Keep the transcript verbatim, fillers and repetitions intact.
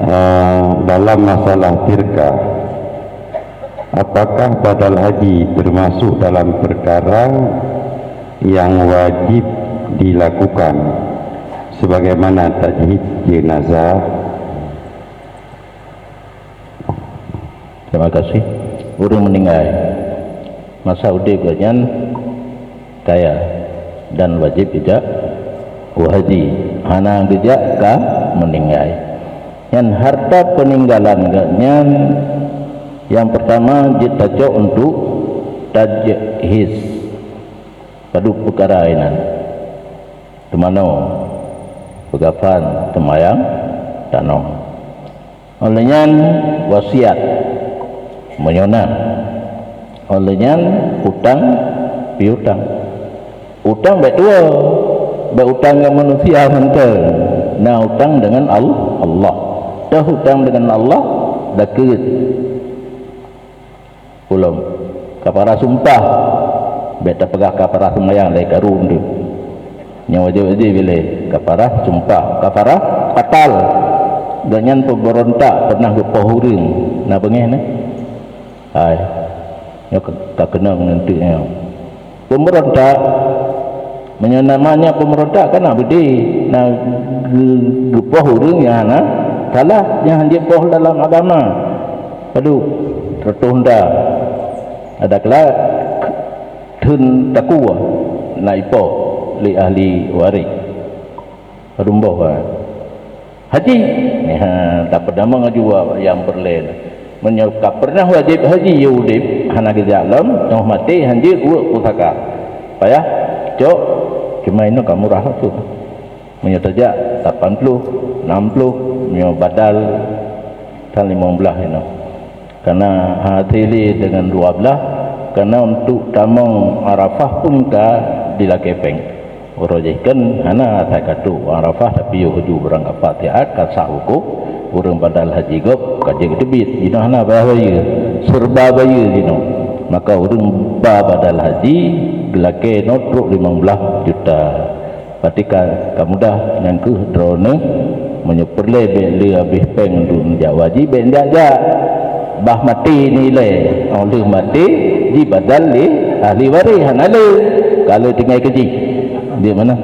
Eh, dalam masalah firqah, apakah badal haji termasuk dalam perkara yang wajib dilakukan sebagaimana tajhiz jenazah? Terima kasih. Ureuëng meuninggai masa udeb geuh nyan kaya dan wajib geujak u haji. Hana geujak ka meuninggai. Nyan harta peuninggalan geuh nyan nyang peurtama jeuet tacok untuk tajhiz. Padub peukara inan. Teumanoe, peugafan, teumayang tanoh. Óh lheueh nyan wasiat, meunyoe na. Óh lheueh nyan utang piutang. Utang bék tuwoe, bék utang ngon manusia mantong. Na utang deungon Al-, Allah. Toh utang deungon Allah, dakeuet. Ulôn, kafarah sumpah, bék tapeugah kafarah seumayang lé karu deuh. Nyang wajéb-wajéb ilée kafarah sumpah, kafarah fatal. Gobnyan peuberontak peureunah geupoh ureuëng, na beungéh na? Hai, nyoe ka, ka keunong nanti nyoe. Peumerontak, meunyoe namanya peumerontak kan na beudé, na geu-, geupoh ureuëng nyang hana salah, nyang hana jipoh dalam agama. Padub, reutôh nda. Ada kala theun takue na ipoh lé ahli waréh. Padub boh, ha. Haji, ha, tapeudamong aju nyang peureulée. Meunyoe ka peureunah wajéb haji, ya udeb, hana geujak lom, nyoe maté hanjeuet uek pusaka. Payah cok, cuma inoe ka murah tu. Meunyoe tajak lapan puluh, enam puluh, meunyoe badal kan limong blaih inoe. Karena hana teuilee deungon dua blaih, karena untuk tamong Arafah pun ka dilakée péng. Uroe jih kan hana asai ka trok Arafah, tapi yoh ju beurangkapat siat ka sah huköm ureuëng badal haji gob ka jeuet teubiet. Jinoe hana payah bayeue, serba bayeue jinoe. Maka ureuëng ba badal haji geulakée noe trok limong blaih juta. Berarti ka, ka mudah nyang keuh droeneuh. Meunyoe peureulée bék lé habéh péng untuk neujak haji, bék neujak-jak. Bah maté nilai, óh lheueh maté jibadal lé ahli waréh, hana lé. Ka lheueh tinggai keu jih. Di mana?